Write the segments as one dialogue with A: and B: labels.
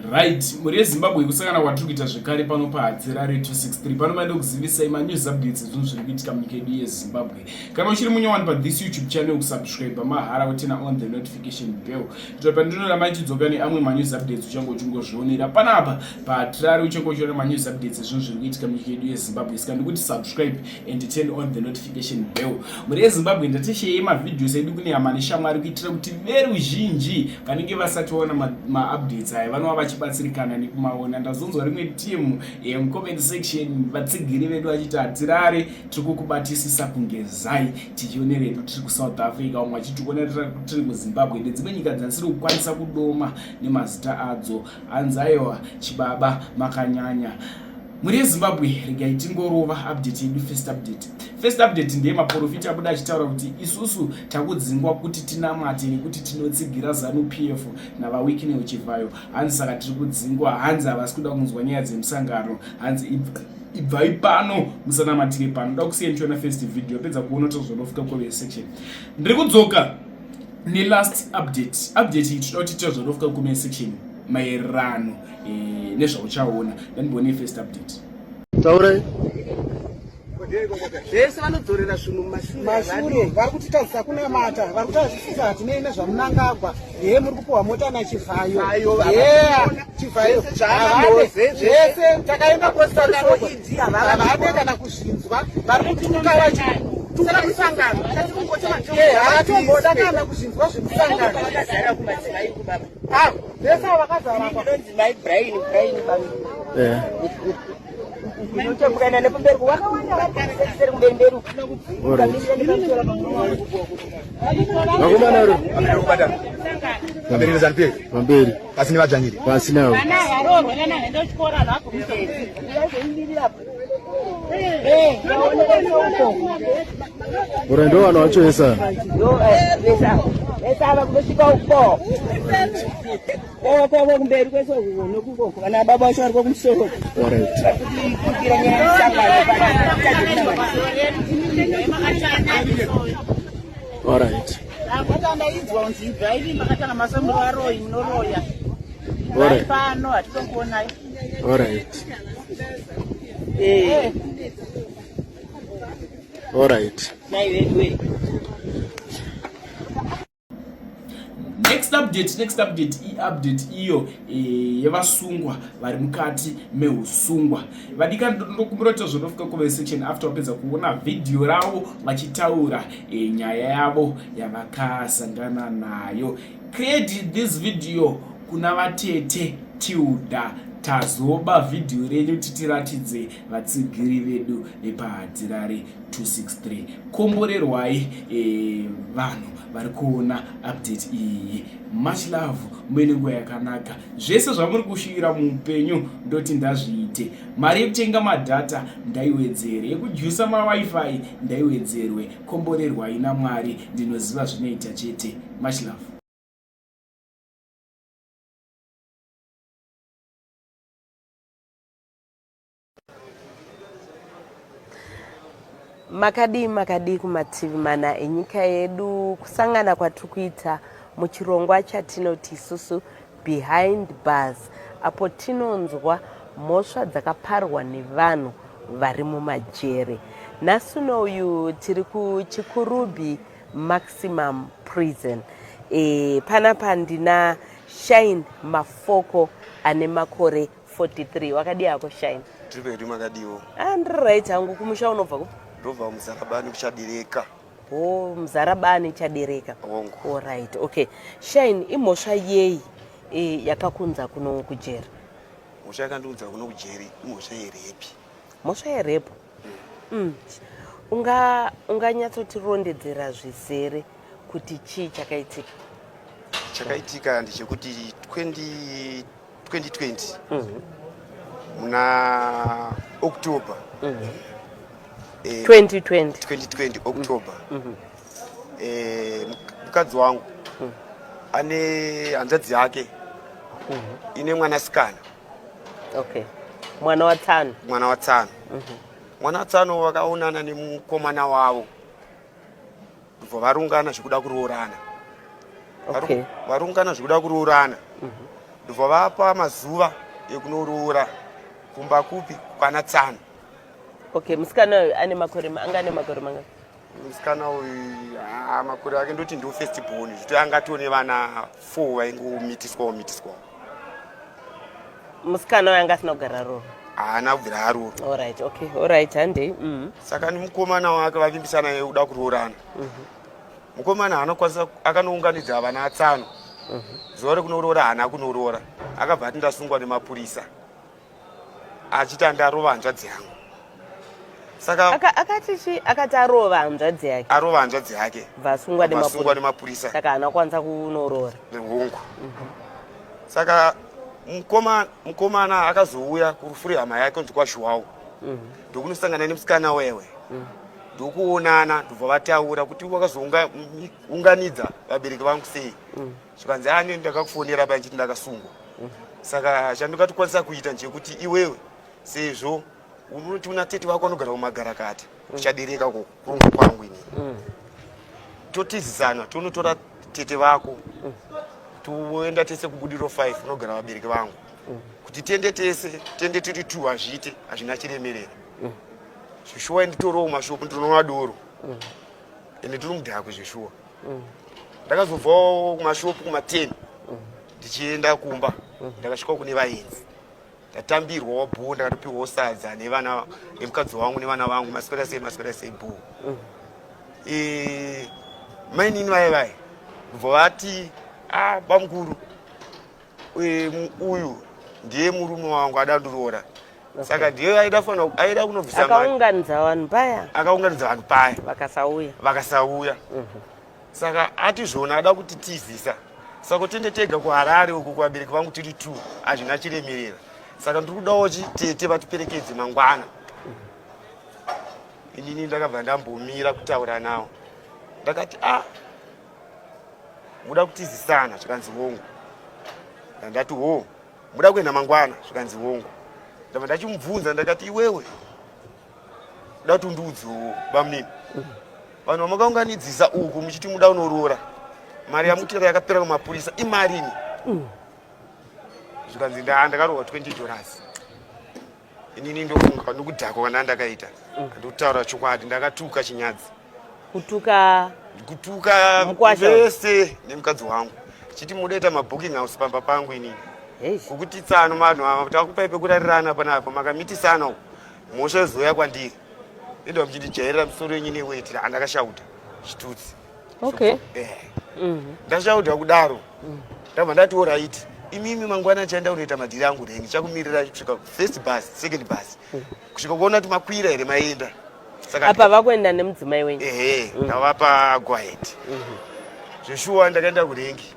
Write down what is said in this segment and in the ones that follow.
A: Right, mhuri yeZimbabwe kusangana kwatiri kuita zvekare pano paHatirare 263 pano maida kuzivisai manews updates ezvinhu zviri kuitika munyika yedu yeZimbabwe. Kana uchiri munyowani pathis YouTube channel kusubscribe mahara utina on the notification bell kuitira pandinoramba ndichidzoka neamwe manews updates uchange uchingozvionera panapa paHatirare uchange uchiona manews updates ezvinhu zviri kuitika munyika yedu yeZimbabwe. Saka ndikuti subscribe and turn on the notification bell. Mhuri yeZimbabwe ndatisheye mavideos edu kune hama neshamwari kuitira kuti veruzhinji vanenge vasati vaona maupdates aya vanova vachibatsirikana nekumaona. Ndazonzwa rimwe team eh, mucomment section vatsigiri vedu vachiti hatirare tiri kukubatisisa kunge zai tichionera edu tiri kuSouth Africa vamwe vachitiona tiri kuZimbabwe nedzimwe nyika dzasiri kukwanisa kudoma nemazita adzo. Hanzi aiwa chibaba makanyanya. Mhuri yeZimbabwe regai tingorova update yedu first update. First update ndeye maporofita abuda achitaura kuti isusu takudzingwa kuti tinamate nekuti tinotsigira Zanu PF navaWicknell Chivhayo. Hanzi saka tiri kudzingwa, hanzi havasi kuda kunzwa nyaya dzemusangano, hanzi ibvai pano musanamatire pano. Ndoda kusiya ndichiona first video, pedza kuona tozonofika comment section. Ndiri kudzoka nelast update. Update iyi tinoda kuti tozonofika comment section maererano eh, nezvauchaona ndandimbone first update
B: taurai
C: vese vanodzorera zvinhu
D: mumashure vari kutitadzisa kunamata vari kutazvisisa hatinei nezvamunangagwa hee muri kupiwa mota nachivhayo hee chivhayo zvese takaenda kosanganohavade kana kuzvinzwa vari kutuka vachitukana musangano haatomboda kana kuzvinzwa zvemusangano Vese ava vakazara apa.
C: Ndinonzi mai Brian, Brian bambi.
B: Eh.
C: Ndinotombukana nepamberi wakawanda vari kumberi mberi.
B: Vakomana ro.
E: Pamberi kubata. Pamberi neZanu PF.
B: Pamberi.
E: Pasi nevadzvanyiri.
B: Pasi navo.
F: Vana varoorwe nana vaenda kuchikora zvako.
B: Ora ndo vanhu vacho vese
C: Vese ava kunosvika uko. Koko kumberi kwese uko nokukoko. Vana baba vacho vari kumusoro.
B: Alright.
C: Kuitira nyaya yemusangano.
B: Alright.
F: Ndakatandaidzwa kunzi ibvai makatanga masamuro aroyi munoroya. Alright. Pano hatitokuonai.
B: Alright.
C: Eh.
B: Alright.
C: Mai vedu.
A: Next update, next update, i-update iyo eh, yevasungwa vari mukati mehusungwa. Vadikani ndokumbira kuti zvonofika comment section after wapedza kuona video ravo vachitaura eh, nyaya yavo yavakasangana nayo. Create this video kuna vatete Tilda tazoba vhidhiyo renyu titiratidze vatsigiri vedu vepaHatirare 263 komborerwai e, vanhu vari kuona update iyi much love muve nenguva yakanaka zvese zvamuri kushuvira muupenyu ndoti ndazviite mari yekutenga madhata ndaiwedzere yekujusa mawifi ndaiwedzerwe komborerwai namwari ndinoziva zvinoita chete much love
G: Makadii makadii kumativi mana enyika yedu kusangana kwatiri kuita muchirongwa chatinoti isusu behind bars apo tinonzwa mhosva dzakaparwa nevanhu vari mumajere. Nhasi unoyu tiri kuChikurubi Maximum Prison. E, panapa ndina Shine Mafoko ane makore 43 wakadii hako Shine?
E: Tiri pedu makadiwo.
G: Ah, ndiri right hangu. Kumusha unobva kupi?
E: Ndobva Muzarabani kuChadereka.
G: Oh, Muzarabani Chadereka.
E: Hongu.
G: All right, okay. Shine, imhosva yei e, yakakunza kuno kujeri?
E: Mhosva yakandiunza kuno kujeri imhosva yerepi.
G: Mhosva yerepo? Mm. Unga unganyatsotirondedzera zvizere kuti chii chakaitika?
E: Chakaitika ndechekuti 20 2020 muna October
G: 2020
E: 2020 October mukadzi wangu ane hanzvadzi yake ine mwanasikana.
G: Okay. Mwana watsano.
E: Mwana watsano. Mwana watsano vakaonana nemukomana wavo ndobva varungana zvekuda kuroorana.
G: Okay.
E: Varungana zvekuda kuroorana. Ndobva vapa mazuva ekunoroora kumba kupi kwana tsano.
G: Okay, musikana uyu ane makore anga ane makore mangani?
E: Musikana uyu ah, makore ake ndoti ndo first born zvito anga atone vana 4 vaingomitiswawo mitiswawo.
G: Musikana uyu anga asina kugara roora.
E: Haana kubvira aroora.
G: All right, okay. All right, handei.
E: Saka ni mukomana wake vavimbisana naye kuda kuroorana. Mukomana haana kukwanisa akanounganidza vana tsano. Zuva rekunoroora haana kunoroora. Akabva ati ndasungwa nemapurisa. Achiti andarova hanzvadzi yangu. Saka
G: akati chi akati arova hanzvadzi yake.
E: Arova hanzvadzi yake.
G: Vasungwa
E: nemapurisa. nemapurisa.
G: Saka haana kukwanisa kunoroora.
E: Hongu. Saka mukomana akazouya kurufu rehama yake kunzi kwaZhuwawo. Ndokunosangana nemusikana wewe. Ndokuonana ndobva vataura kuti wakazounganidza vabereki vangu sei. Zvikanzi ani ndakakufonera paya nchiti ndakasungwa. Saka chandingatikwanisa kuita ndechekuti iwewe sezvo unoti una tete vako vanogara kumagarakata kuchadereka uko kurunga kwangu ini. Totizisana tonotora tete vako toenda tese kubudiro 5 unogara vabereki vangu. Kuti tiende tese tiende tiri 2 hazviite hazvina chiremerera. Zveshuwa nditorewo mashopu ndinonwa doro. Ende tiri mudhakwe zveshuwa. Ndakazobvawo kumashopu kuma 10 ndichienda kumba. Ndakasvika kune vaenzi. Ndatambirwawo bhoo ndakatopiwawo sadza nevana nemukadzi wangu nevana vangu maswera sei maswera sei bhoo. Mainini vaye vaye kubva vati ah bamukuru uyu ndiye murume wangu ada kundiroora. Saka ndiye aida fanira aida kunobvisa
G: mari. Akaunganidza vanhu paya.
E: Akaunganidza vanhu paya.
G: Vakasauya.
E: Vakasauya. Saka ati zvona ada kuti tizisa. Saka tiende tega kuHarare uku kuvabereki vangu tiri 2 hazvina chiremerera. Saka ndiri kudawo chitete vatiperekedze mangwana. Inini ndakabva ndambomira kutaura nawo. Ndakati ah muda kutizisana zvikanzi hongu. Ndandati ho muda kuenda mangwana zvikanzi hongu. Ndabva ndachimubvunza ndakati iwewe uda kuti undiudzewo bamunini. Vanhu vamakaunganidzisa uku muchiti muda unoroora mari yamutira yakapera kumapurisa imarini. Zvikanzi ndakarohwa $20. Inini ndofunga nokudhakwa kana ndakaita. Ndikutaura chokwadi ndakatuka chinyadzi.
G: Kutuka
E: kutuka vese nemukadzi wangu. Chiti munoita mabooking house pamba pangu inini. Kukuti tsano vanhu ava takupai pekurarirana panapa makamitisana uku. Mhosva yozouya kwandiri. Enda muchitijairira misoro yenyu neweti ndakashauta chitutsi.
G: Okay.
E: Ndashauta kudaro. Ndabva ndati alright. Imimi mangwana chaenda kunoita madhiri angu rengi chakumirira kusvika first bus, second bus. Kusvika kuona kuti makwira here maenda.
G: Saka apa vakuenda nemudzimai wenyu.
E: Ehe, ndavapa go ahead. Zveshuwa ndakaenda kurengi.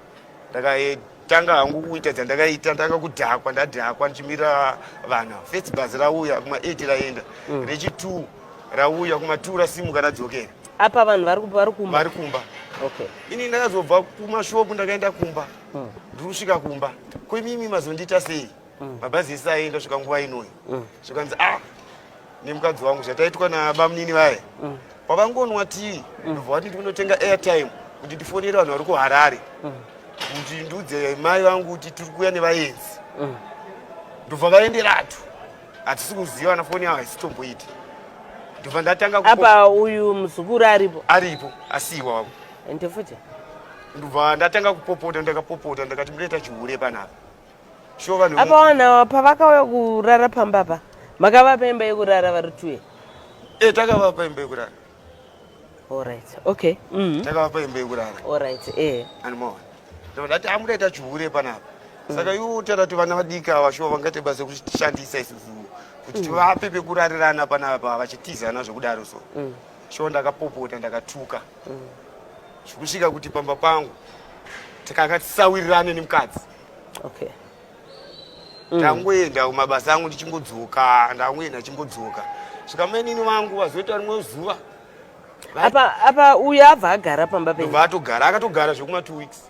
E: Ndakatanga hangu kuita dzandakaita, ndanga kudhakwa, ndadhakwa ndichimirira vana. First bus rauya kuma 8 raenda. Rechi 2 rauya kuma 2 rasimuka radzokera.
G: Apa vanhu vari kumba.
E: Vari kumba.
G: Okay.
E: Ini ndakazobva kumashopu ndakaenda kumba. Ndiri kusvika kumba. Ko imimi mazondiita sei? Mabhazi ese aenda kusvika nguva inoyi. Zvikanzi ah nemukadzi wangu zvataitwa nabamunini vaye. Pavangonwa tii ndobva vati ndikunotenga airtime kuti ndifonere vanhu vari kuHarare. Kuti ndiudze mai vangu kuti tiri kuuya nevaenzi. Ndobva vaenderatu. Hatisi kuziva na foni yavo haisitomboiti. Ndobva ndatanga
G: apa uyu muzukuru aripo.
E: Aripo asiwa wavo.
G: Ende futi.
E: Ndobva ndatanga kupopota ndakapopota ndakati munoita chihure panapa. Sure vanhu
G: apa vanhu pavakauya kurara pamba apa makavapa imba yekurara vari tuye.
E: Takavapa imba yekurara.
G: All right. Okay.
E: Takavapa imba yekurara.
G: All right.
E: Animoona. Ndobva ndati amunoita chihure panapa. Saka iwe utaura kuti vana vadiki ava shuwa vangaite basa rekutishandisa isusu kuti tivape pekurarirana panapa vachitizana zvekudaro so. Shuwa ndakapopota ndakatuka. Zvekusvika kuti pamba pangu tikanga tisawirirane nemukadzi.
G: Okay.
E: Ndangoenda kumabasa angu ndichingodzoka, ndangoenda ndichingodzoka. Svika mainini vangu vazoita rimwe zuva.
G: Apa uyu abva agara pamba penyu.
E: Ndobva atogara, akatogara zvekuma 2 weeks.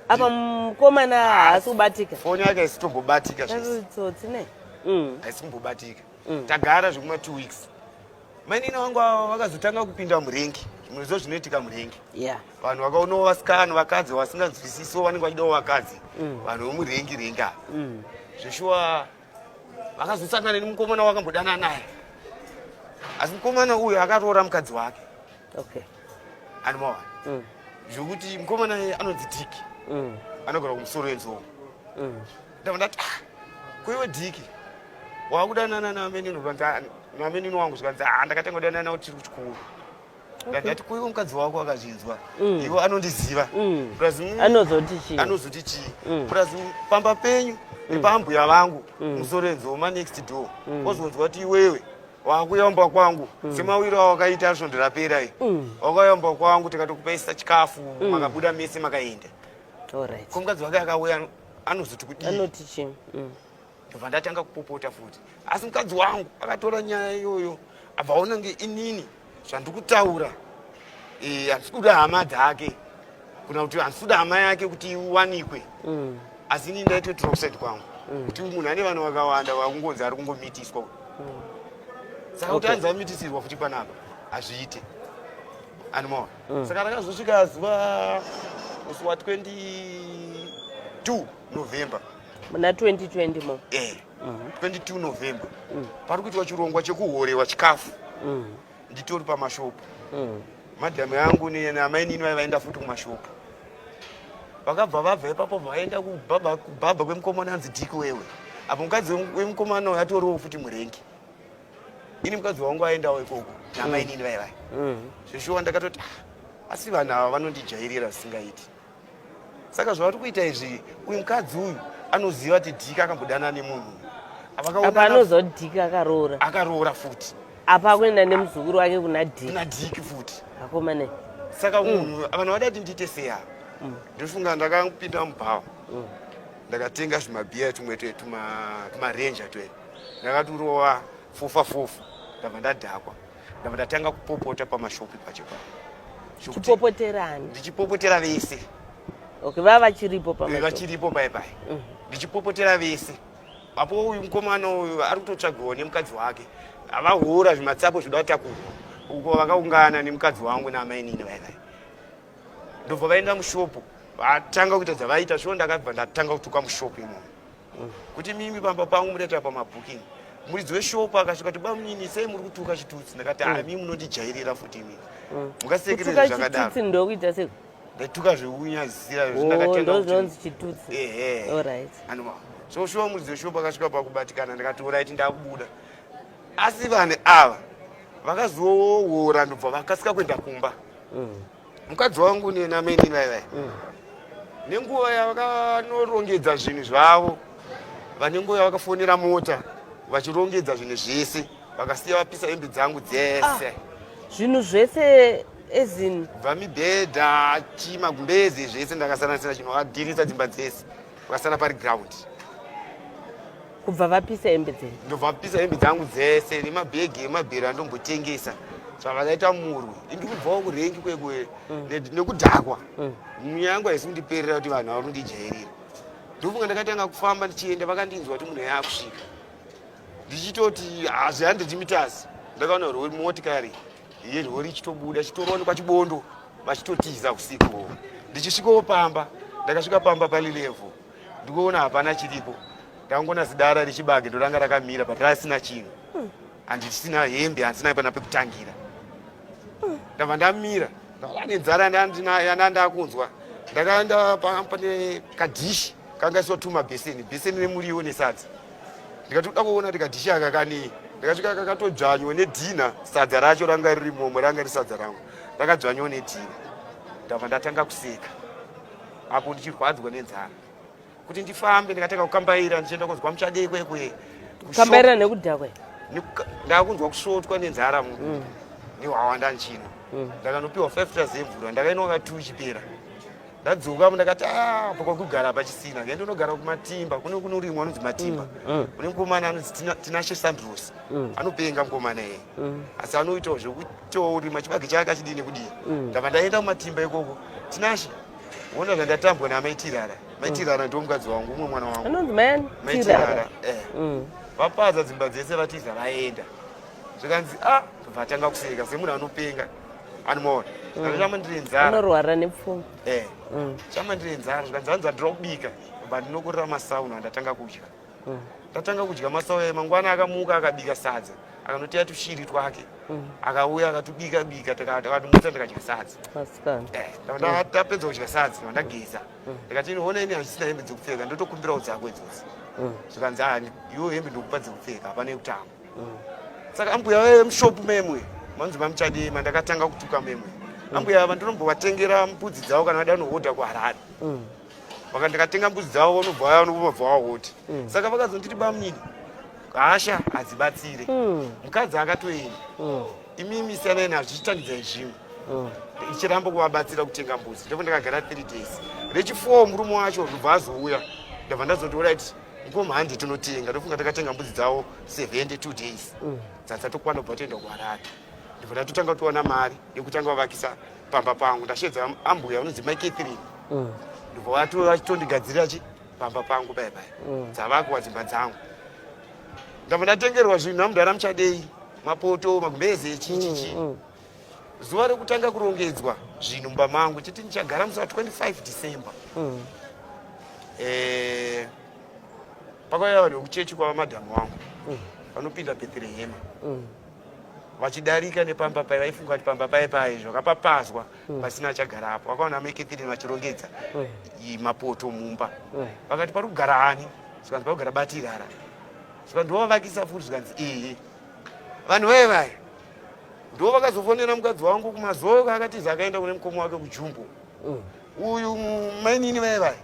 G: Apa mukomana haasi kubatika.
E: Foni yake haisi kutombobatika zvese.
G: Tsotsi ne.
E: Haisi kumbobatika. Tagara zvekuma 2 weeks. Mainini vangu ava vakazotanga kupinda murengi. Munoziva zvinoitika murengi.
G: Yeah.
E: Vanhu vakaonawo vasikana vakadzi vasinganzwisiso vanenge vachidawo vakadzi. Vanhu vemurengi rengi ava. Zveshuwa vakazosangana nemukomana wakambodana naye. Asi mukomana uyu akaroora mukadzi wake.
G: Okay.
E: Anomawana. Zvekuti mukomana iye anonzi Diki. Anogara kumusoro wenzou. Ndabva ndati ah, ko iwe Diki wakudanana namenino namenino wangu zvikanzi ah ndakatanga kudanana nawo tiri kuchikoro. Ndati ko iwe mukadzi wako akazvinzwa. Iwe anondiziva. Plus
G: Anozoti chii?
E: Anozoti chii? Plus pamba penyu nepambuya vangu musoro wenzou ma next door. Ozonzwa kuti iwewe wakuyamba kwangu semawiro awakaita svondo rapera iyi. Wakayamba kwangu tikatokupaisa chikafu makabuda mese makaenda.
G: Alright.
E: Ko mukadzi wake akauya anozoti kudii?
G: Anoti chii?
E: Ndobva ndatanga kupopota futi. Asi mukadzi wangu akatora nyaya iyoyo abva aona nge inini zvandikutaura handisi kuda hama dzake kuna kuti handisi kuda hama yake kuti iwanikwe. Asi inini ndaitoitira kuside kwangu kuti munhu ane vanhu vakawanda vakungonzi ari kungomitiswa. Saka kuti anzi amitisirwa futi panapa hazviite. Animoona. Saka rakazosvika zuva musi wa 22 November.
G: Muna 2020 mo.
E: 22 November. Pari kuitwa chirongwa chekuhorewa chikafu. Nditori pamashopu. Madhamu yangu namainini vaiva vaenda futi kumashopu. Vakabva vabva ipapo vaenda kubhabha kwemukomana anzi Dick wewe. Apo mukadzi wemukomana uyu atoriwo futi murengi. Ini mukadzi wangu aendawo ikoko namainini vaiva. Zveshuwa ndakatoti ah, asi vanhu ava vanondijairira zvisingaiti. Saka zvavari kuita izvi, uyu mukadzi uyu anoziva kuti Dick akambodana nemunhu.
G: Apa anoziva kuti Dick akaroora.
E: Akaroora futi.
G: Apa akuenda nemuzukuru wake kuna Dick.
E: Kuna Dick futi.
G: Akomane.
E: Saka munhu vanhu vada kuti ndiite sei ava? Ndofunga ndakapinda mubhawa. Ndakatenga zvimabhiya tumwe tumarenja twe. Ndakaturova fofa fofa. Ndabva ndadhakwa. Ndabva ndatanga kupopota pamashopi pacho pa.
G: Chipopoterani.
E: Ndichipopotera vese.
G: Okay, vava vachiripo pamashopi.
E: Vachiripo pai pai. Ndichipopotera vese. Apo uyu mukomana uyu ari kutotsvagiwa nemukadzi wake. Avahura zvimatsapo zvinoda kutakurwa. Uko vakaungana nemukadzi wangu naamainini vai vai. Ndobva vaenda mushopu. Vatanga kuita zvavaita shuwa ndakabva ndatanga kutuka mushopu imomo. Kuti mimi pamba pangu munoita pamabooking. Muridzi weshopu akasvika kuti bamunini sei muri kutuka chitutsi. Ndakati ah mimi munondijairira futi imimi. Mukasekerera zvakadaro.
G: Chitutsi ndokuita sei?
E: Ndaituka zveunyazisira
G: Oh, ndozvinonzi chitutsi.
E: Ehe.
G: Alright.
E: Anoma. So shuwa muridzi weshopu akasvika pakubatikana ndakati alright ndakubuda. Asi vanhu ava vakazoora ndobva vakasika kuenda kumba. Mukadzi wangu nenamainini vai vai. Nenguva yavakanorongedza zvinhu zvavo, vane nguva yavakafonera mota vachirongedza zvinhu zvese, vakasiya vapisa hembe dzangu dzese.
G: Zvinhu zvese as in
E: Kubva mibhedha, chii magumbeze zvese ndakasara ndisina chinhu, vakadhirisa dzimba dzese, vakasara pari ground.
G: Kubva vapisa hembe dzenyu?
E: Ndobva vapisa hembe dzangu dzese nemabhegi emabhero andombotengesa. Zvavakaita murwi. Ini ndikubvawo kurengi kwekwe nekudhakwa. Nyaya yangu haisi kundiperera kuti vanhu vari kundijairira. Ndofunga ndakatanga kufamba ndichienda vakandinzwa kuti munhu yaakusvika. Ndichitoti hazvi 100 meters ndakaona rori motikari yerori ichitobuda ichitoroonekwa chibondo vachitotiza usiku. Ndichisvikawo pamba ndakasvika pamba pali level ndikuona hapana chiripo. Ndangona zidara rechibage ndoranga rakamira but rasina chinhu. Handisina hembe, handisina pana pekutangira. Ndabva ndamira. Ndava nenzara yandakunzwa. Ndakaenda pane kadhishi kanga kaiswa tumabheseni, bheseni remuriwo nesadza. Ndikati kuda kuona kuti kadhishi aka kanei. Ndakasvika kakatodzvanywa nedhina, sadza racho ranga riri momo, ranga riri sadza rangu. Rakadzvanywa nedhina. Ndabva ndatanga kuseka. Apo ndichirwadzwa nenzara. Kuti ndifambe ndikatanga kukambaira ndichienda kunzwa muchadei kwekwe.
G: Kambaira nekudhakwa.
E: Ndakunzwa kusvotwa nenzara mu. Nehwawanda ndichino. Ndakanopiwa 5 liters yemvura, ndakainwa ka 2 ichipera. Ndadzoka ndakati ah apo kwekugara pachisina. Ngaende ndinogara kumatimba, kune kunorimwa anonzi matimba. Kune mukomana anonzi Tinashe Sandros. Anopenga mukomana iye. Asi anoitawo zvekutorima chibage chake achidii nekudii. Ndabva ndaenda kumatimba ikoko. Tinashe, wona zvandatambwa naamai Tirara. Mai Tirara ndiwo mukadzi wangu, umwe mwana wangu.
G: Anonzi mai ani?
E: Mai Tirara. Vapaza dzimba dzese vatiza vaenda. Zvikanzi ah vatanga kuseka semunhu anopenga. Anomaona. Zvikanzi chama ndine nzara.
G: Anorwara nepfungwa.
E: Eh. Chama ndine nzara zvikanzi hanzi handira kubika. But ndinokorera masauna ndatanga kudya. Ndatanga kudya masawu aya mangwana akamuka akabika sadza. Akanoteya tushiri twake. Akauya akatubika bika takatumutsa ndikadya sadza.
G: Masikana.
E: Eh, ndapedza kudya sadza ndageza. Ndikati ini ona ini handisina hembe dzekupfeka ndotokumbirawo dzako idzodzi. Zvikanzi ah iwe hembe ndokupa dzekupfeka hapana yekutamba. Saka ambuya vaive mushopu memwe manzi mamuchadii mandakatanga kutuka memwe. Ambuya ava ndinombovatengera mbudzi dzavo kana vada nohodha kuHarare. Vaka ndikatenga mbudzi dzavo vanobva vauya vanobva vahodha. Saka vakazonditi bamunini hasha hadzibatsire. Mukadzi akatoenda. Imimi siyanai nazvo chitangidzai zvimwe. Ichiramba kuvabatsira kutenga mbudzi. Ndipo ndakagara 3 days. Rechi4 murume wacho ndobva azouya. Ndabva ndazoti alright mukoma handi tinotenga. Ndofunga takatenga mbudzi dzavo 72 days. Dzadzatokwana kubva toenda kuHarare. Ndibva ndatotanga kutowana mari yekutanga kuvakisa pamba pangu. Ndashedza ambuya vanonzi Mai Catherine. Ndobva vachitondigadzirira chi pamba pangu paya paya. Dzavakwa dzimba dzangu. Ndabva ndatengerwa zvinhu namudhara muchadei. Mapoto, magumbeze, chi chi chi. Zuva rekutanga kurongedzwa zvinhu mumba mangu chiti ndichagara musi wa 25 December. Eh, pakauya vanhu vekuchechi kwava madhamu wangu vanopinda Bethlehem. Vachidarika nepamba pai vaifunga kuti pamba pai pai zvakapapazwa pasina achagarapo. Vakaona mai Catherine vachirongedza mapoto mumba. Vakati pari kugara ani? Zvikanzi pari kugara batirara. Zvikanzi ndovavakisa futi zvikanzi ehe. Vanhu vaye vaya ndo vakazofonera mukadzi wangu kumazowe kwaakatiza akaenda kune mukoma wake kujumbo. Uyu mainini vaye vaya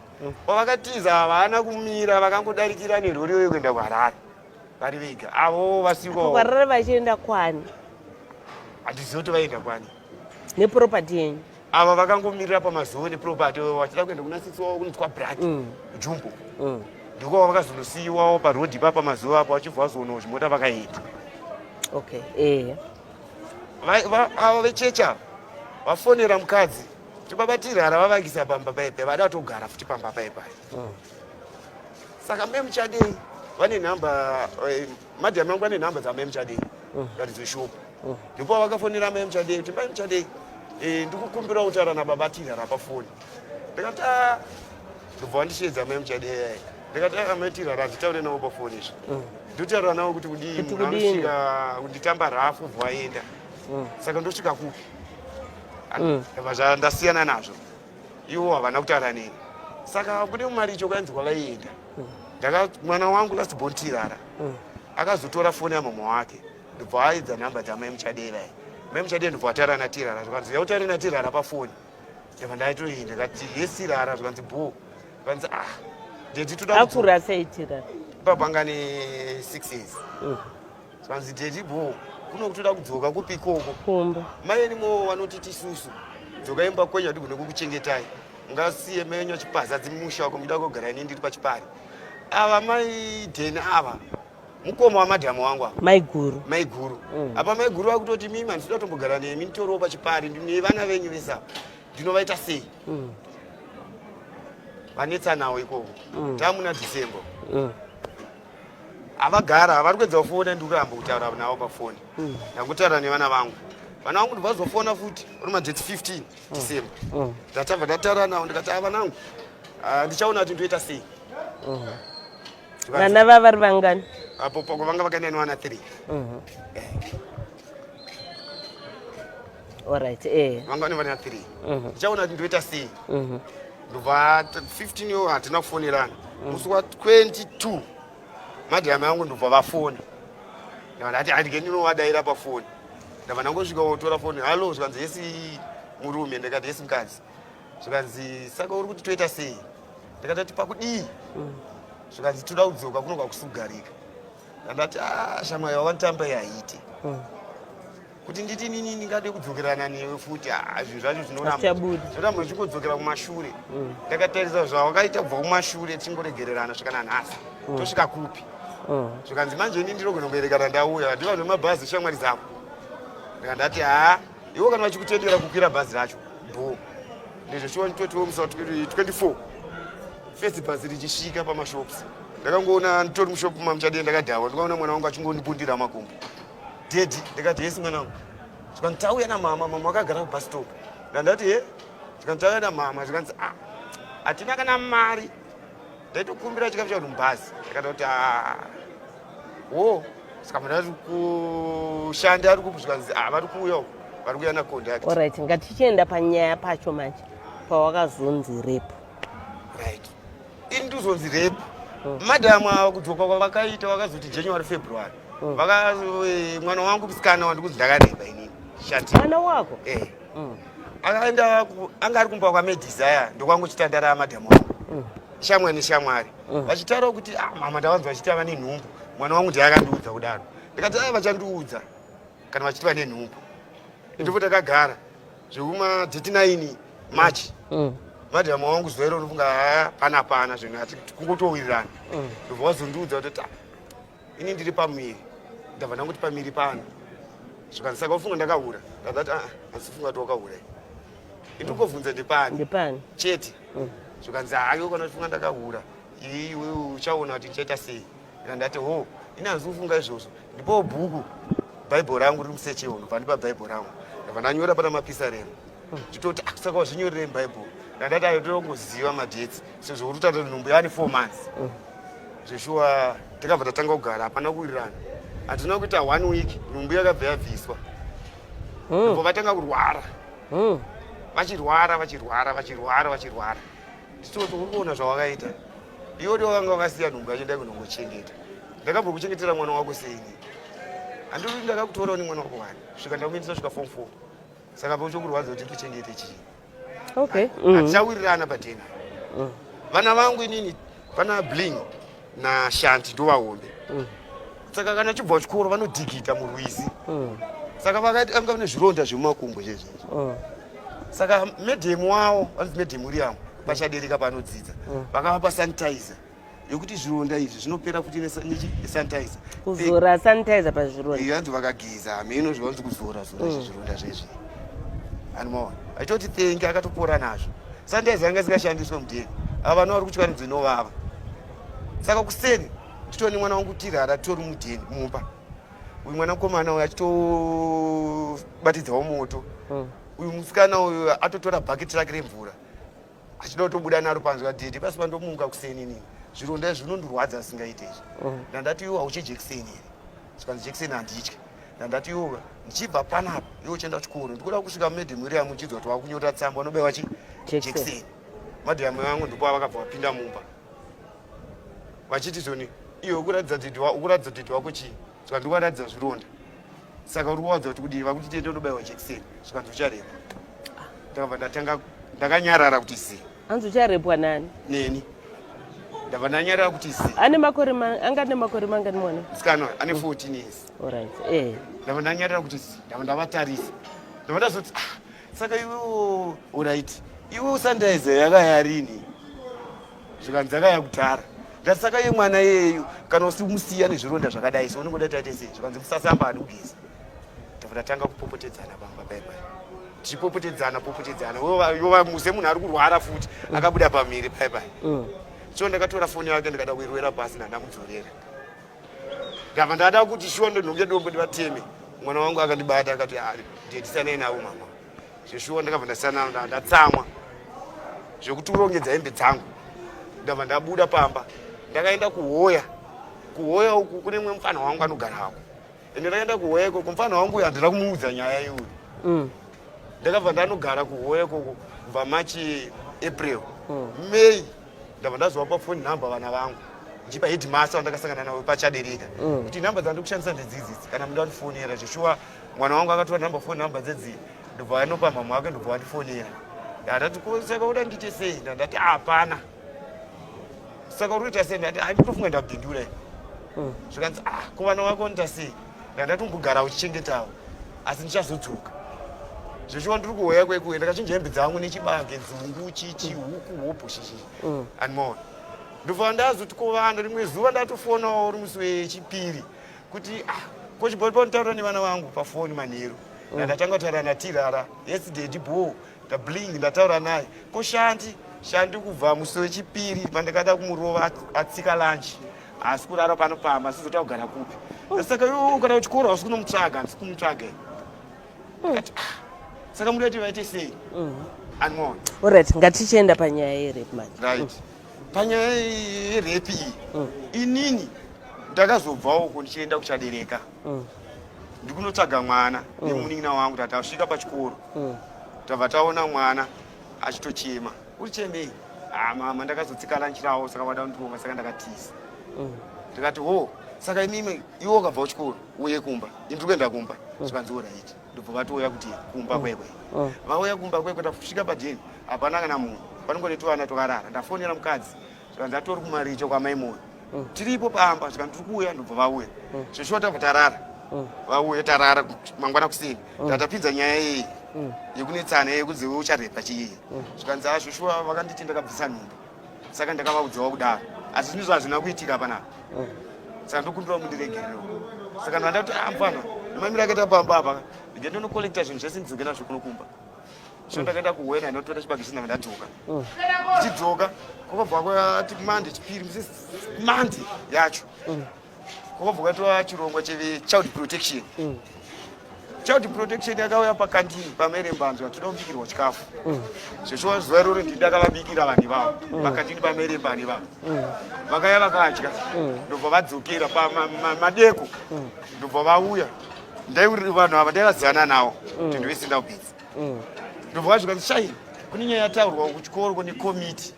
E: pavakatiza havana kumira vakangodarikira nerori yoyo kuenda kuHarare vari vega avo vasikwa.
G: Kuharare vachienda kwani?
E: Handizivi kuti vaenda kwani.
G: Neproperty yenyu?
E: Ava vakangomirira pamazowe neproperty vachida kuenda kuna sisi wavo kunitwa Braki Jumbo. Ndiko vakazonosiyiwawo parodhi ipapa mazuva apo vachibva vazoonawo zvimota vakaenda.
G: Okay. Eh.
E: Ava vechechi ava vafonera mukadzi kuti baba tirara vavakisa pamba paipai vada kutogara futi pamba paipai. Saka mai muchadei vane nhamba madam yangu vane nhamba dzamai muchadei ngati dzeshopu. Ndipo vakafonera mai muchadei kuti mai muchadei ndikukumbira kutaura nababa tirara pafoni. Ndikati ah ndobva vandisheedza mai muchadei. Ndikati ah mai tirara handitaure navo pafoni izvi. Ndotaura navo kuti kudii munhu anosvika kunditamba rafu bva aenda. Saka ndosvika kupi? Ndabva ndasiyana nazvo. Ivo havana kutaura neni. Saka kune mumaricho kwainzi kwavaienda. Ndaka mwana wangu last born Tirara. Akazotora foni yamama wake. Ndobva aidza nhamba dzamai muchadei vaya. Mai muchadei ndobva vataura naTirara. Zvikanzi yautaure naTirara pafoni. Ndabva ndaitoenda ndikati yes Tirara zvikanzi bho. Zvikanzi ah daddy toda
G: Akura sei Tirara?
E: Ipapo anga ane 6 years. Zvikanzi daddy bho kuno kutoda kudzoka kupi ikoko.
G: Kumba.
E: Mai enimo vanoti tisusu dzokai imba kwenyu hatigone kukuchengetai. Ungasiye mai enyu achipaza dzimusha wako muchida kugara ini ndiri pachipari. Ava mai Deni ava mukoma wamadhamu wangu ava.
G: Maiguru.
E: Maiguru. Apa maiguru vakutoti mimi handisida kutombogara nemi nditoriwo pachipari ndine vana venyu vese ava. Ndinovaita sei? Vanetsa nawo ikoko. Tamuna December. Havagara vari kuedza kufona ndikuramba kutaura navo pafoni. Ndangutaura nevana vangu. Vana vangu ndobva futi uri madate 15 December. Ndatabva ndataura navo ndikati ava vanangu ndichaona kuti ndoita sei.
G: Vana vavari vangani?
E: Apo pako vanga vakaenda nevana 3.
G: Alright, eh.
E: Vanga vane vana 3. Ndichaona kuti ndoita sei. Ndobva 15 yo hatina kufonerana. Musi wa 22 madhamu yangu ndobva vafona. Ndabva ndati handike ndinovadaira pafoni. Ndabva ndangosvika wotora foni. Hallo zvikanzi yesi murume ndikati yesi mukadzi. Zvikanzi saka uri kuti toita sei? Ndikati pakudii? Zvikanzi toda kudzoka kuno kwakusugarika. Ndandati ah shamwari wakanditamba yaite. Kuti nditi nini ndingade kudzokerana newe futi ah zvinhu zvacho zvinoramba zvichingodzokera kumashure. Ndakatarisa zvawakaita kubva kumashure tichingoregererana svika nanhasi. Tosvika kupi? Zvikanzi manje ini ndinogona kuerekana ndauya ndiva nemabhazi shamwari dzako. Ndikandati haa iwo kana vachikutendera kukwira bhazi racho bho. Ndizvo shuwa nditotiwo musi wa 24 first bhazi richisvika pamashops. Ndakangoona nditori mushopu mamuchadei ndakadhawa ndikaona mwana wangu achingondibundira makumbo. Daddy ndikati yesi mwana wangu. Zvikanzi tauya namama, mama vakagara kubus stop. Ndandati he zvikanzi takaenda mama zvikanzi ah hatina kana mari ndaitokumbira chikafu chavanhu mubhazi ndakada kuti ah wo saka munhu ari kushanda ari kupi zvikanzi ah vari kuuya uku vari kuuya naconduct
G: Alright, ngatichienda panyaya pacho manje pawakazonzi rape.
E: Right, ini ndizonzi rape. Madam ava kudzoka kwavakaita vakazoti January, February. Mwana wangu musikana wandikuzi ndakareba inini shati.
G: Mwana wako?
E: Eh. Akaenda anga ari kumba kwaMedesire, ndokwangu chitandara madam wangu. Shamwari neshamwari vachitaura kuti ah, mama, ndavanzi vachiti ava nenhumbu. Mwana wangu ndiye akandiudza kudaro. Ndikati ai, vachandiudza kana vachiti vane nhumbu. Ndipo takagara zvekuma date 9 March. Madhamu wangu zuva iro unofunga haa pana pana zvinhu ati kungotowirirana. Ndobva wazondiudza kuti "Ah, ini ndiri pamuviri." Ndabva ndangoti pamiri pano. Zvikanzi saka ufunga ndakahura? Ndakati aa, handifunga kuti wakahura, indikobvunza ndepani.
G: Ndepani.
E: Chete. Zvikanzi hayo, kana uchifunga ndakahura iwe uchaona kuti ndichaita sei. Ndikandati ho, ini hanzi kufunga izvozvo. Ndipo bhuku Bhaibheri rangu riri musechewo. Ndobva ndipa Bhaibheri rangu, ndabva ndanyora pana mapisarema nditoti ah, saka wazvinyorerei muBhaibheri? Ndandati ayo totongoziva madates sezvo uri kutaura nhumbu yaane 4 months. Zveshuwa takabva tatanga kugara, hapana kuwirirana. Hatina kuita one week, nhumbu yakabva yabviswa. Ndobva vatanga kurwara. Vachirwara, vachirwara, vachirwara, vachirwara. Ndichitoti uri kuona zvawakaita iwe, ndiwo vanga vakasiya nhumbu yacho, ndai kunongochengeta. Ndakabva kuchengetera mwana wako seini? Handiri ndakakutorawo nemwana wako wani svika ndamuendesa svika form four. Saka pauchokurwadza kuti ndikuchengete chii? Hatichawirirana patena. Vana vangu inini pana Bling naShanti, ndovahombe. Saka kana chibva kuchikoro vanodhigita murwizi. Saka vakati anga vane zvironda zvemumakumbo zvezvezvi. Saka madam wavo vanzi Madam William pachadereka panodzidza vakavapa sanitizer yekuti zvironda izvi zvinopera futi nesanitizer.
G: Kuzora sanitizer pazvironda?
E: Iyo hanzi vakageza, hameno zvavanzi kuzora zora izvi zvironda zvezvi. Anomaona achitoti thank, akatopora nazvo. Sanitizer yanga isingashandiswe mudheni. Ava vana vari kutya nzinovava. Saka kuseni titori mwana wangu tirara, titori mudheni mumba. Uyu mwana mukomana uyu achitobatidzawo moto. Uyu musikana uyu atotora bhaketi rake remvura achida kutobuda naro panze. Vadhedhi pasi pandomuka kuseni inini zvironda izvi zvinondirwadza asingaite izvi. Ndandati iwo hauche jekiseni here? Zvikanzi jekiseni handityi. Ndandati iwo ndichibva panapa iwo uchienda kuchikoro, ndikuda kusvika Madam William uchidzwa kuti wakunyora tsamba unobaiwa chi
G: Jekiseni.
E: Jekiseni. Madam vangu ndipo vakabva vapinda mumba vachiti zoni iwe ukuratidza dhidhi wako chii? Saka ndikuvaratidza zvironda. Saka uri kuwadza kuti kudii? Vakuti tiende unobaiwa jekiseni. Zvikanzi ucharepwa. Ndakabva ndatanga ndakanyarara kuti zii.
G: Hanzi ucharepwa nani?
E: Neni. Ndabva ndanyarara kuti zii.
G: Ane makore anga ane makore mangani mwana?
E: Musikana ane 14 years.
G: Alright, eh.
E: Ndabva ndanyarara kuti zii. Ndabva ndavatarisa, ndabva ndazoti ah, saka iwewo, alright, iwe sanitizer yakaya rini? Zvikanzi yakaya kudhara. Ndati saka iye mwana iyeyu kana usimusiya nezvironda zvakadai so unongoda taite sei? Zvikanzi musasamba ani kugeza. Ndabva ndatanga kupopotedzana pamba paipai, tichipopotedzana popotedzana semunhu ari kurwara futi akabuda pamiri paipai. So ndakatora foni yake ndikada kuirwera pasi, ndandamudzorera. Ndabva ndada kuti shuwa ndonhonge dombo ndivateme. Mwana wangu akandibata akati "Ah, ndetisanai navo mama." Zveshuwa ndakabva ndasiyana navo, ndatsamwa zvekuti urongedza hembe dzangu. Ndabva ndabuda pamba, ndakaenda kuhoya. Kuhoya uku kune mumwe mufana wangu anogarako. Ende ndakaenda kuhoya ikoko, mufana wangu uyu handina kumuudza nyaya iyoyo. Ndakabva ndanogara kuhoya ikoko kubva March, April, May. Ndabva ndazovapa phone number vana vangu ndichipa headmaster wandakasangana navo pachadereka kuti nhamba dzandiri kushandisa ndedzidzidzi kana muda kundifonera. Zveshuwa mwana wangu akatora nhamba, phone number dzedzi, ndobva anopa mama wake, ndobva wandifonera. Ndandati ko saka uda ndiite sei? Ndandati hapana. Saka uri kuita sei? Ndati anditofunga ndabhindura. Zvikanzi ah, ko vana vako unoita sei? Ndandati umbogara uchichengetawo asi ndichazodzoka. Zveshuwa ndiri kuhoya kwekuye, ndakachinja hembe dzangu nechibage, nzungu, chichi, huku, hobho, chichi andimaona. Ndobva ndazoti kuvana rimwe zuva ndatofonawo uri musi wechipiri kuti ah, kochibonitaura nevana vangu pafoni manheru. Ndatanga kutaura naTirara, "Yes daddy, bo ndabling." Ndataura naye ko Shanti. Shanti kubva musi wechipiri pandakada kumurova atsika lunch, haasi kurara pano pamba, asizota kugara kupi? Saka iwe kana kuchikoro hausi kunomutsvaga? Handisi kumutsvaga. Ndikati, "Ah, Saka muda kuti vaite sei? Anwaona.
G: Alright, ngatichienda panyaya yerape manje.
E: Right. Panyaya yerepi iyi, inini ndakazobvawo uko ndichienda kuchadereka. Ndikunotsvaga mwana nemunin'ina wangu. Tatasvika pachikoro, tabva taona mwana achitochema. Uri chemei? Ah, mama, ndakazotsika lunch rawo, saka vada kundirova, saka ndakatiza. Ndikati, ho, saka imimi, iwe wakabva kuchikoro uye kumba, ini ndiri kuenda kumba. Zvikanzi, alright. Ndobva vatouya kuti kumba kwekwe. Vauya kumba kwekwe, tasvika padheni, hapana kana munhu, panongone tuvana twakarara. Ndafonera mukadzi, zvikanzi atori kumaricho kwamai Moyo. Tiripo pamba. Zvikanzi, tiri kuuya. Ndobva vauya. Zveshuwa tabva tarara. Vauya, tarara. Mangwana kuseni tatapinza nyaya iyi yekunetsana, yekuzi iwe ucharepa chii. Zvikanzi, a, zveshuwa vakanditi ndakabvisa nhumbu, saka ndakavaudzawo kudaro, asi zvinhu hazvina kuitika panapa, saka ndokumbira mundiregerewo. Saka ndandati, ah, mfana, nemamiro akaita pamba apa, ndike ndinokolekta zvinhu zvese, ndidzoke nazvo kuno kumba. So ndakaenda kuwena, ndinotora chibage china, ndadzoka. Ndichidzoka, kwakabva kwati mande chipiri, musi mande yacho, kwakabva kwaitwa chirongwa chechild protection. Child protection yakauya pakandini pamerembanzwa, toda kubikirwa chikafu. Zveshuwa zuva iroro ndini ndakavabikira vanhu ivavo pakandini pamerembani ivavo. Vakauya, vakadya, ndobva vadzokera pamadeko, ndobva vauya. Vanhu ava ndaivazivana navo kuti ndovesenda kubhidzi. Ndobva vasvika, shai, kune nyaya yataurwa kuchikoro kune komiti.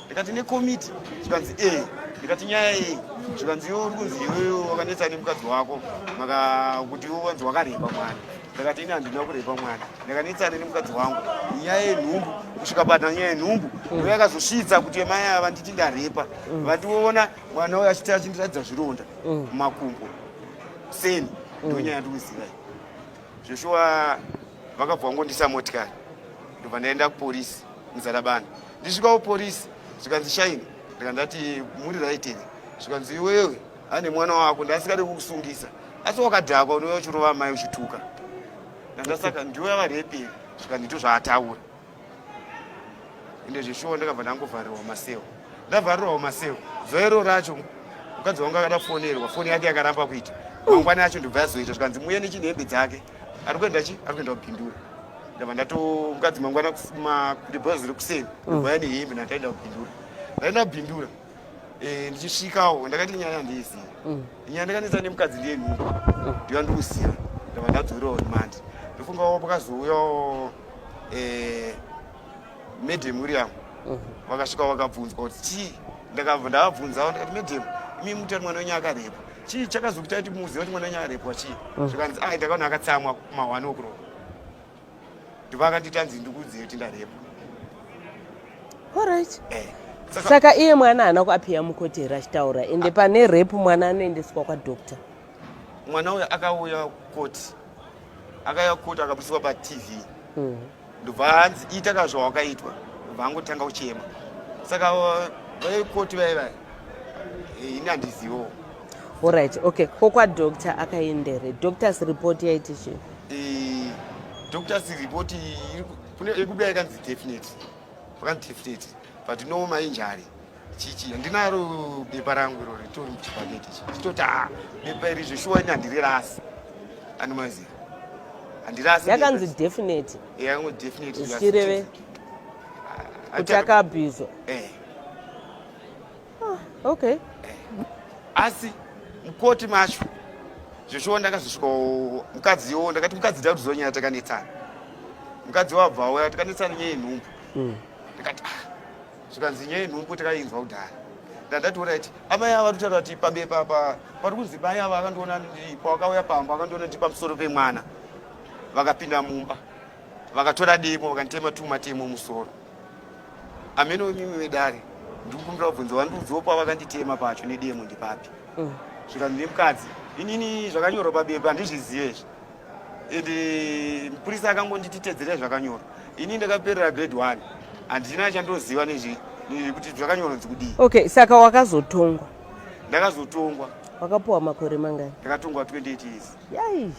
E: Ndikati, nekomiti? Zvikanzi, e. Ndikati, nyaya iyi? Zvikanzi, iwe uri kunzi iwewe wakanetsa nemukadzi wako, maka kuti iwe wanzi wakarepa mwana. Ndakati, ini handina kurepa mwana, ndakanetsana nemukadzi wangu nyaya yenhumbu. Kusvika pana nyaya yenhumbu ndo yakazosvitsa kuti mai ava nditi ndarepa. Vandiona mwana uyo achiti achindiratidza zvironda mumakumbo seni. Ndo nyaya yandikuziva iyi. Zveshuwa vakabva vangondisa motikari, ndobva ndaenda kupolisi muZarabani. Ndisvika kupolisi, zvikanzi, shaini. Ndikandati, muri right here? Zvikanzi, iwewe ane mwana wako, ndasingade kukusungisa, asi wakadhakwa, unouya uchirova mai, uchituka. Ndandasaka ndiwe yavarepi? Zvikanzi, ndito zvaataura. Ende zveshuwa ndakabva ndangovharirwa maseo. Ndavharirwa maseo zuva iro racho, mukadzi wangu akada kufonerwa, foni yake yakaramba kuita. Mangwana acho ndobva yazoita. Zvikanzi, muye nechinhembe dzake, ari kuenda chi, ari kuenda kubhindura. Ndabva ndato mukadzi mangwana kuti bhazi riri kuseni, ndobva ya nehembe, ndataenda kubhindura. Ndaenda kubhindura, ndichisvikawo ndakati, nyaya handiizivi, nyaya ndakanetsa nemukadzi ndiyenhumbu, ndiyo ndikuziva. Ndabva ndadzorerawo remand. Ndofungawo pakazouyawo Madam William, vakasvika, vakabvunzwa kuti chii. Ndakabva ndavabvunzawo, ndikati, madam, imi mutari mwana wenyu akarepwa, chii chakazokuita kuti muzive kuti mwana wenyu akarepwa chii? Zvikanzi, ai, ndakaona akatsamwa kuma1 o'clock, ndobva akanditi anzi ndikuudzei kuti ndarepwa.
G: Alright.
E: Saka
G: Saka iye mwana haana kuappear mukoti here achitaura? Ende pane rape, mwana anoendeswa kwadoctor.
E: Mwana uyu akauya koti, akauya koti, akabudiswa paTV. Ndobva anzi, ita ka zvawakaitwa. Ndobva angotanga kuchema. Saka vaikoti vai vai, ini handizivo.
G: Alright, okay. Ko kwadoctor akaendere? Doctors report yaiti chii?
E: Doctors report kune yekubuda yakanzi definite, vakanzi definite, but no mainjury chichi. Handinaro bepa rangu iro, ritori muchibhaketi ichi. Chitoti, a, bepa iri zveshuwa ini handirirasi, anomaziva, handirasi.
G: Yakanzi definite?
E: Yakanzi definite.
G: Zvichireve kuti akaabhuzwa?
E: Eh.
G: Okay.
E: Asi mukoti macho zveshuwa ndakazosvika, mukadziwo ndakati, mukadzi, ndakuziva nyaya takanetsana. Mukadzi wabva auya, takanetsana nyaya yenhumbu. Ndikati, ah, zvikanzi, nyaya yenhumbu takainzwa kudhara. Ndandati, alright, amai ava vari kutaura kuti pabepa pa pari kunzi mai ava akandiona pawakauya pamba, akandiona ndiri pamusoro pemwana, vakapinda mumba, vakatora demo, vakanditema tumatemo musoro. Amene mimi wedare, ndikukumbira kubvunza, vandiudzewo pavakanditema pacho nedemo ndipapi? Zvikanzi nemukadzi, inini zvakanyorwa pabepa handizvizive izvi. Ende mupurisa akangonditi tedzerei zvakanyorwa. Ini ndakaperera grade 1, handina chandoziva nezve kuti zvakanyorwa nzi kudii.
G: Okay, saka wakazotongwa?
E: Ndakazotongwa.
G: Wakapuwa makore mangani?
E: Ndakatongwa 28 years.
G: Yai,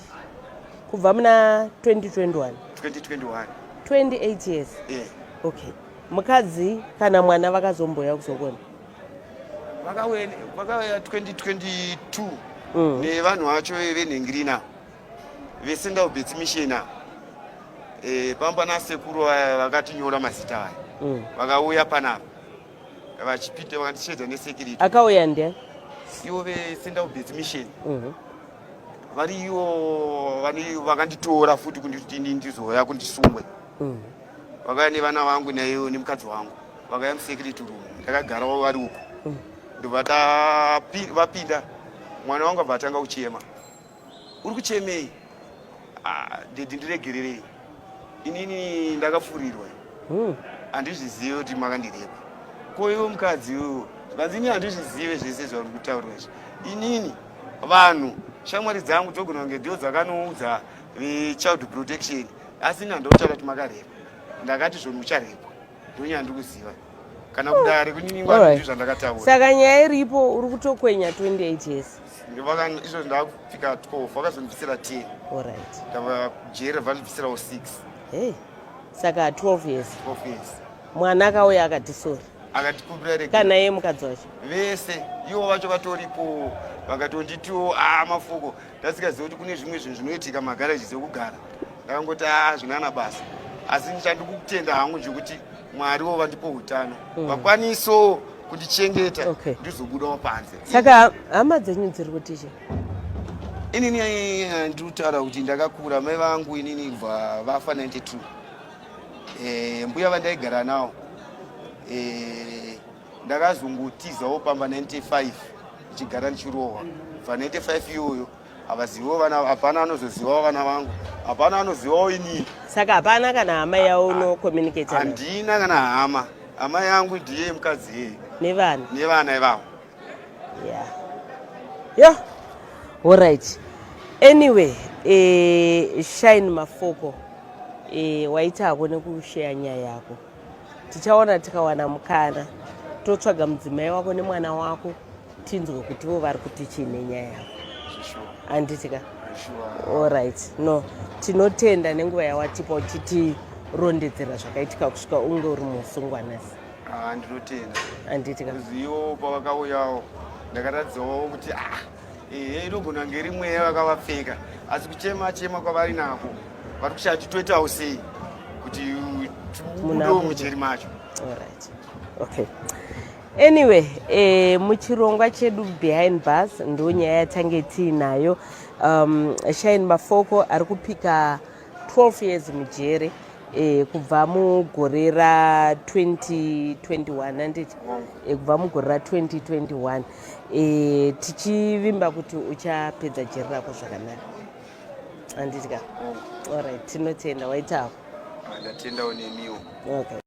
G: kubva muna 2021?
E: 2021.
G: 28 years?
E: Yeah.
G: Okay, mukadzi kana mwana vakazomboya kuzokuona?
E: Vakauya 2022 nevanhu vacho venhengirina, veSendal Bets Mission. Eh, pamba nasekuru vaya vakatinyora mazita aya vakauya panapa vachipinda vakandisheedza nesecurity.
G: Akauya ndiani?
E: Ivo veCentral Base Mission. Vari ivo vakanditora futi kunditi ini ndizouya kundisungwe. Vakauya nevana vangu naivo nemukadzi wangu, vakauya musecurity room, ndakagarawo vari uko. Ndobva vapinda, mwana wangu abva atanga kuchema. Uri kuchemei? Ah, daddy, ndiregererei, inini ndakafurirwa, handizvizive kuti makandirepa. Ko iwe mukadzi iwewo? Zvikanzi ini handizvizive zvese zvauri kutaurwa izvi. Inini vanhu, shamwari dzangu dzogona kunge ndidzo dzakanoudza vechild protection, asi ini handokutaura kuti makarepa. Ndakati zvoni mucharepwa, ndonyaya ndikuziva kana kudare kuniningwa. Ndizvo zvandakataura.
G: Saka nyaya iripo, uri kutokwenya 28 years.
E: Izvo ndakupika 12, vakazondibvisira 10. Ndava jeri, vandibvisirawo 6.
G: Hey. Saka 12 years.
E: 12 years.
G: Mwana akauya akati sorry?
E: Akatikumbira rege.
G: Kana iye mukadzi wacho?
E: Vese ivo vacho vatoripo, vakatonditiwo a Mafuko, ndasingazivi kuti kune zvimwe zvinhu zvinoitika magaraji sekugara. Ndakangoti a zvinana basa, asi chandikutenda hangu ndechekuti Mwariwo vandipo utano, vakwanisowo kundichengeta, ndizobudawo panze.
G: Saka hama dzenyu dziri kuti chi?
E: Inini ndiri kutaura kuti ndakakura mai vangu inini kubva vafa 92. Mbuya vandaigara nawo, ndakazongotizawo pamba 95 ndichigara ndichirohwa. Kubva 95 iyoyo havaziviwo vana, hapana anozozivawo vana vangu, hapana anozivawo inini.
G: Saka hapana kana hama yaunocommunicate nayo?
E: Handina kana hama. Hama yangu ndiye mukadzi yeye.
G: Nevana?
E: Nevana ivavo.
G: Yeah, yo, alright. Anyway, Shine Mafoko, waitako nekusheya nyaya yako. Tichaona tikawana mukana, totsvaga mudzimai wako nemwana wako, tinzwe kuti ivo vari kuti chii nenyaya yako, handiti ka? Alright, no, tinotenda nenguva yawatipa uchitirondedzera zvakaitika kusvika unge uri musungwa nhasi.
E: Ah, ndinotenda.
G: Handiti ka?
E: Zivo pavakauyawo ndakaratidzawo kuti ah, ehe, inogona kunge iri mweya vakavapfeka, asi kuchema chema kwavari nako vari kushaya kuti toitawo sei kuti tibudewo
G: abude.
E: Mujeri macho.
G: Alright, okay. Anyway, muchirongwa chedu Behind Bars ndo nyaya yatange tiinayo. Shine Mafoko ari kupika 12 years mujere, kubva mugore ra2021, handiti? Kubva mugore ra2021. Tichivimba kuti uchapedza jeri rako zvakanaka, handiti ka? Alright, tinotenda, waitako.
E: Ah, ndatendawo nemiwo.
G: Okay.